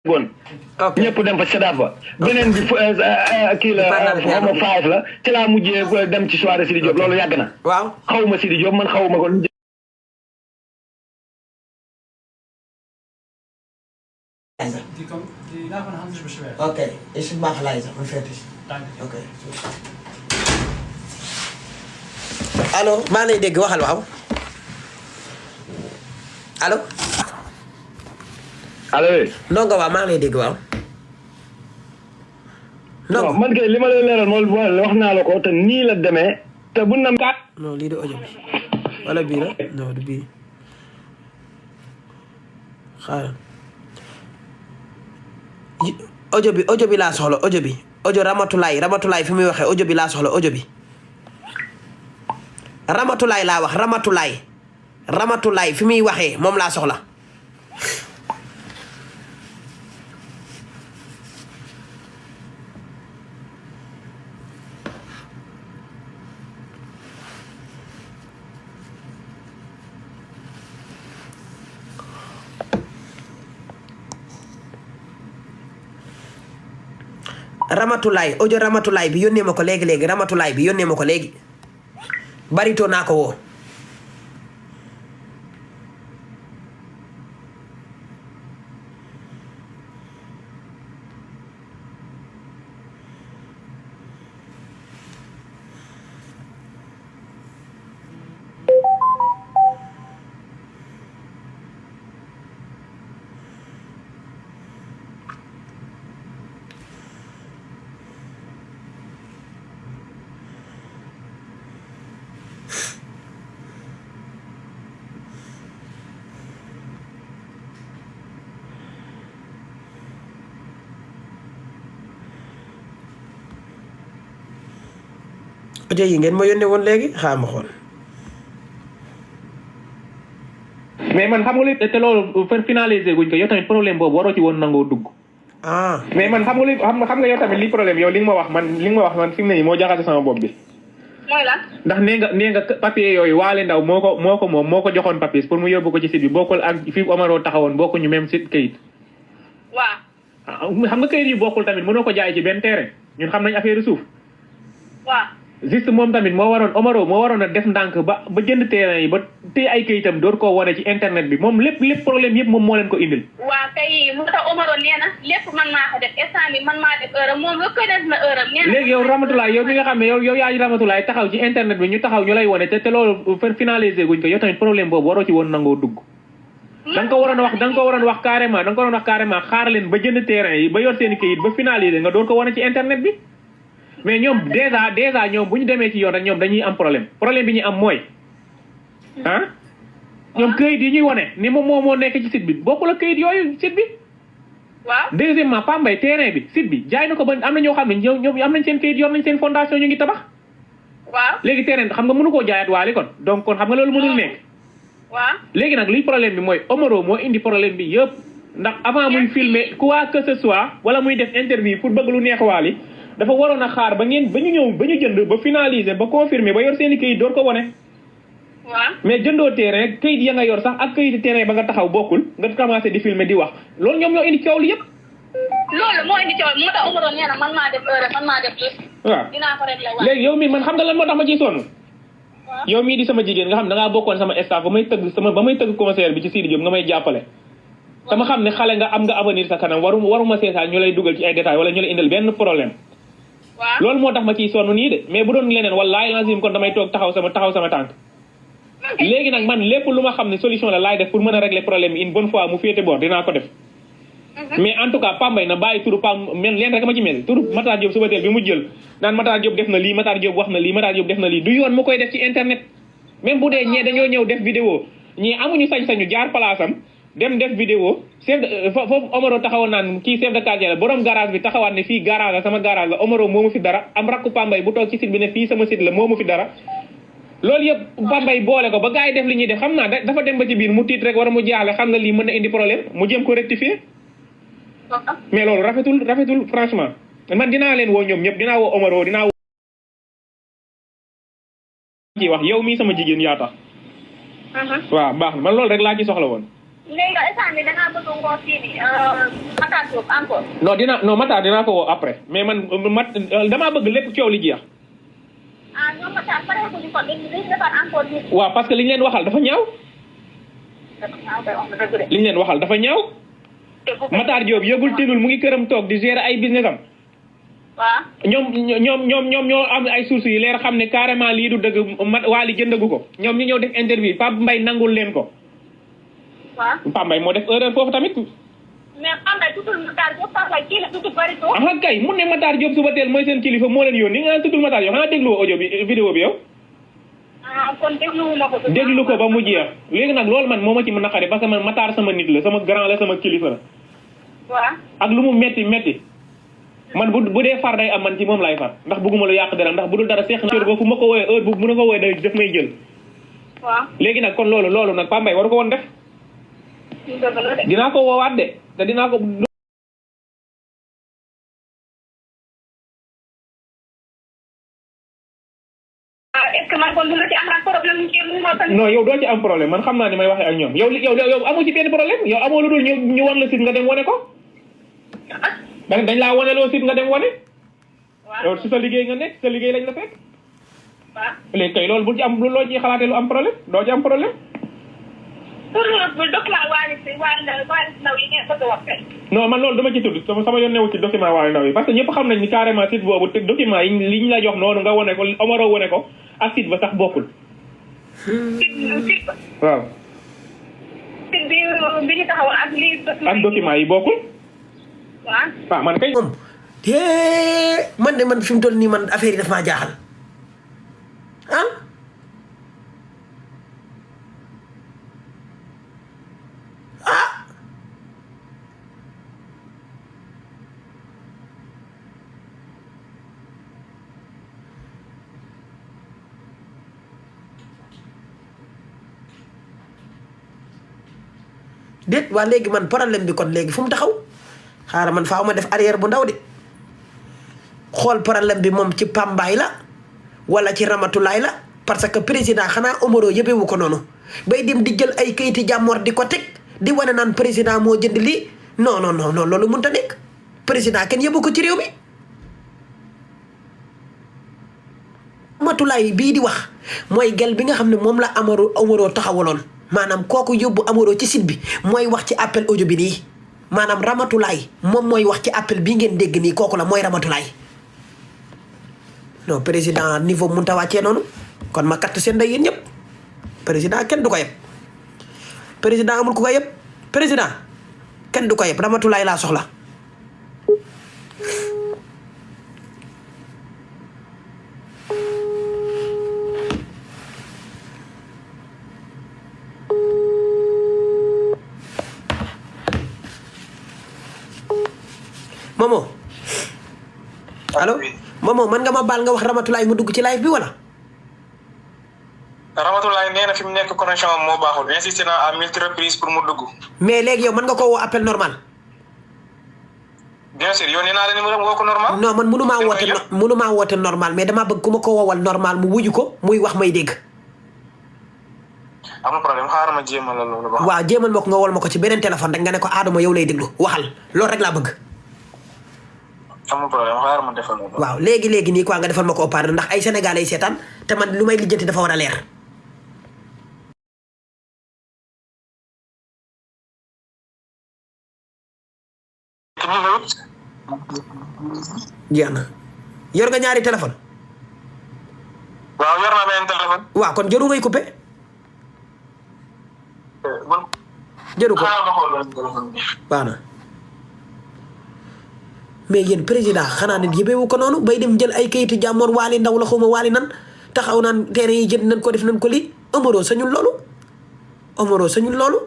bon ñëpp dem fa seddaat fa beneen bi kii la xawma 5 la ci laa mujjee dem ci soirée Sidi Diop loolu yàgg na waaw xawma Sidi Diop man xawma ko okay ich mache leise und fertig okay allo maa lay dégg waxal waaw allo allo ndongo waaw maa ngi lay dégg waaw. non man kay li ma lay leeral moom wax naa la ko te nii la demee te bu nam kat. non lii de audio bi wala bii la non du bii xaaral audio bi laa soxla audio Ramatulaay fi muy waxee audio bi laa soxla audio bi Ramatulaay laa wax Ramatulaay fi muy waxee moom laa soxla. Ramatulaay audio Ramatulaay bi yónnee ma ko léegi Ramatulaay bi yónnee ma ko léegi barito naa ko woo audio yi ngeen ma yónnee woon léegi xaaral ma xool. mais man xam nga li te loolu finalisé guñ ko yow tamit problème boobu waroo ci woon nangoo dugg. mais man xam nga li xam nga yow tamit li problème yow li nga ma wax man fi mu ne nii moo jaxase sama bopp bi. mooy lan. ndax nee nga papier yooyu Waale Ndaw moo ko joxoon papier pour mu yóbbu ko ci site bi bokkul ak fi Omaro taxawoon bokkuñu même site kayit. waaw. xam nga kayit yu bokkul tamit mënoo ko jaay ci benn terrain ñun xam nañ affaire suuf. waaw. juste moom tamit Omaro moo waroon a def ndànk ba jënd terrain yi ba téye ay kayitam door koo wane ci internet bi moom lépp problème yëpp moom moo leen ko indil. waaw kay moo tax Omaro nee na lépp man maa ko def instant bi man maa def heure moom reconnaître na heure nee na. léegi yow Ramatulaay yow mi nga xam ne yow yaay Ramatulaay taxaw ci internet bi ñu taxaw ñu lay wane te loolu finalisé guñ ko yow tamit problème boobu waroo ci woon nangoo dugg. da nga ko waroon wax carrément xaar leen ba jënd terrain yi ba yor seen i kayit ba finalisé nga door ko wane ci internet bi. mais ñoom déjà ñoom bu ñu demee ci yoon rek ñoom dañuy am problème bi ñu am mooy ñoom këyit yi ñuy wane ni moom moo nekk ci site bi bokkul ak këyit yooyu site bi. waaw. deuxièmement Pambay terrain bi site bi jaay na ko ba am na ñoo xam ne ñoom am nañ seen këyit yor nañ seen fondation ñu ngi tabax. waaw. léegi terrain xam nga mënu koo jaayaat waale kon donc kon xam nga loolu mënul nekk. waaw. léegi nag liy problème bi mooy Omaro moo indi problème bi yëpp ndax avant muy filmer quoi que ce soit wala muy def interview pour bëgg lu neex waali dafa waroon a xaar ba ñu jënd ba finaliser ba confirmer ba yor seeni kayit door ko wone. waaw. mais jëndoo terrain kayit ya nga yor sax ak kayit terrain ba nga taxaw bokkul nga commencé di filmer di wax loolu ñoom ñoo indi coow li yëpp. loolu moo indi coow moo tax Omaro nee na man maa def heure man maa def lépp. waaw dinaa ko réglé waat. léegi yow mii man xam nga lan moo tax ma ciy sonn. waaw. yow mii di sama jigéen nga xam da ngaa bokkoon sama staff ba may tëgg concert bi ci Sidi Diop nga may jàppale. sama xam ne xale nga am nga avenir sa kanam waruma seetaan ñu lay dugal ci ay détails wala ñu lay indil benn problème. waaw. loolu moo tax ma ciy sonn nii de mais bu doon leneen wallaahi lazim kon damay toog taxaw sama tànk. léegi nag man lépp lu ma xam ne solution la laay def pour mën a régler problème bi une bonne fois mu féete boor dinaa ko def. mais en tout cas Pambay na bàyyi turu men leen rek ma ci mel turu Matar Diop suba teel bi mu jël naan Matar Diop def na lii Matar Diop wax na lii Matar Diop def na lii du yoon mu koy def ci internet. même bu dee ñee dañoo ñëw def vidéo ñii amuñu sañ-sañu jaar place am dem def vidéo foofu Omaro taxawoon naan kii chef de quartier la borom garage bi taxawaat ne fii garage la sama garage la Omaro moomu fi dara am rakku Pambay bu toog ci site bi ne fii sama site la moomu fi dara. loolu yëpp Pambay boole ko ba gars yi def li ñuy def xam naa dafa dem ba ci biir mu tiit rek war a mu jaaxle xam na lii mën na indi problème mu jéem ko rectifier. mais loolu rafetul franchement man dinaa leen woo ñoom ñëpp dinaa woo Omaro dinaa woo ci wax yow mii sama jigéen yaa tax. waaw baax na man loolu rek laa ci soxla woon. léegi instant bi da ngaa bëgg ngoo kii bi Matar Diop encore. non Matar dinaa ko woo après mais man damaa bëgg lépp coow li jeex. ñoom Matar pare ko ñu ko dañuy defar encore nit. waaw parce que li ñu leen waxal dafa ñaaw. li ñu leen waxal dafa ñaaw. Matar Diop yëgul tinul mu ngi këram toog di gérer ay business am. waaw. ñoom ñoo am ay sources yi leer xam ne carrément lii du dëgg Wally jëndagu ko ñoom ñu ñëw def interview Pape Mbaye nangul leen ko. waaw. Pape Mbaye moo def erreur foofu tamit. mais Pape Mbaye tuddul Matar Diop Pape Mbaye kii la tudd Barito. ah kay mun ne Matar Diop suba teel mooy seen kilifa moo leen yónni nga tuddul Matar Diop xanaa dégluwoo audio bi vidéo bi yow. kon dégluwuma ko. déglu ko ba mu jeex léegi nag loolu man moo ma ci mën a naqari parce que man Matar sama nit la sama grand la sama kilifa la. waaw. ak lu mu metti man bu dee far day am man ci moom laay far ndax bëgguma lu yàq dara ndax bu dul dara seex na ba fu ma ko wooyee heure bu mu na ko wooyee day def may jël. waaw. léegi nag kon loolu nag Pape Mbaye waru ko woon def. dinaa ko woowaat de te dinaa ko. est-ce que man kon du la ci am nag problème non yow doo ci am problème man xam naa ni may waxee ak ñoom yow amoo ci benn problème yow amoo lu dul ñu wan la sit nga dem wane ko. dañ laa wane loo sit nga dem wane. yow si sa liggéey nga nekk sa liggéey lañ la fekk. waaw. léegi kay loolu bu ci am loo ciy xalaatee lu am problème doo ci am problème. pour document Wally Ndaw yi ngeen bëgg a wax kay. non man loolu dama ci tudd sama yoon newu ci document Wally Ndaw yi parce que ñëpp xam nañ ni carrément site boobu te document yi liñ la jox noonu nga wane ko Omaro wane ko ak site ba sax bokkul. site ba. waaw. site bi ñu taxawoon ak lii. ak document yi bokkul. waaw. waaw man kay. moom man de man fi mu toll nii man affaire yi daf maa jaaxal ah. déet waa léegi man problème bi kon léegi fu mu taxaw xaaral man faaw ma def arrière bu ndaw de xool problème bi moom ci Pambaay la wala ci Ramatulaay la parce que président xanaa Omaro yëbewu ko noonu bay dem di jël ay kayiti jàmmoor di ko teg di wane naan président moo jënd lii non loolu mënut a nekk président kenn yëbu ko ci réew mi. Ramatulaay bii di wax mooy gel bi nga xam ne moom la Omaro taxawaloon. maanaam kooku yóbbu Omaro ci site bi mooy wax ci appel audio bi nii maanaam Ramatulaay moom mooy wax ci appel bii ngeen dégg nii kooku la mooy Ramatulaay non président niveau mënut a wàccee noonu kon ma katt seen ndey yéen ñëpp président kenn du ko yeb président amul ku ko yeb président kenn du ko yeb Ramatulaay laa soxla. Momo allo Momo man nga ma baal nga wax Ramatulaay mu dugg ci live bi wala. Ramatulaay nee na fi mu nekk connexion am moo baaxul insisté naa à multi reprises pour mu dugg. mais léegi yow mën nga ko woo appel normal. bien sûr yow nee naa la numéro woo ko normal. non man mënumaa woote normal mais damaa bëgg ku ma ko woowal normal mu wuju ko muy wax may dégg. amul problème xaaral ma jéemal la loolu. waaw jéemal ma ko nga wol ma ko ci beneen téléphone rek nga ne ko Adama yow lay déglu waxal loolu rek laa bëgg. amul problème xaaral ma defal loolu. waaw léegi nii quoi nga defal ma ko haut-parleur ndax ay Sénégalais ay seetaan te man lu may lijjanti dafa war a leer. jeex na yor nga ñaari téléphone. waaw yor naa beneen téléphone. waaw kon jëru ngay coupé. jëru ko baax na mais yéen président xanaa nit yëbeewu ko noonu bay dem jël ay kayitu jàmmoor Wally Ndaw la xawma Wally nan taxaw naan terrain yi jënd nañ ko def nañ ko lii Omaro sañul loolu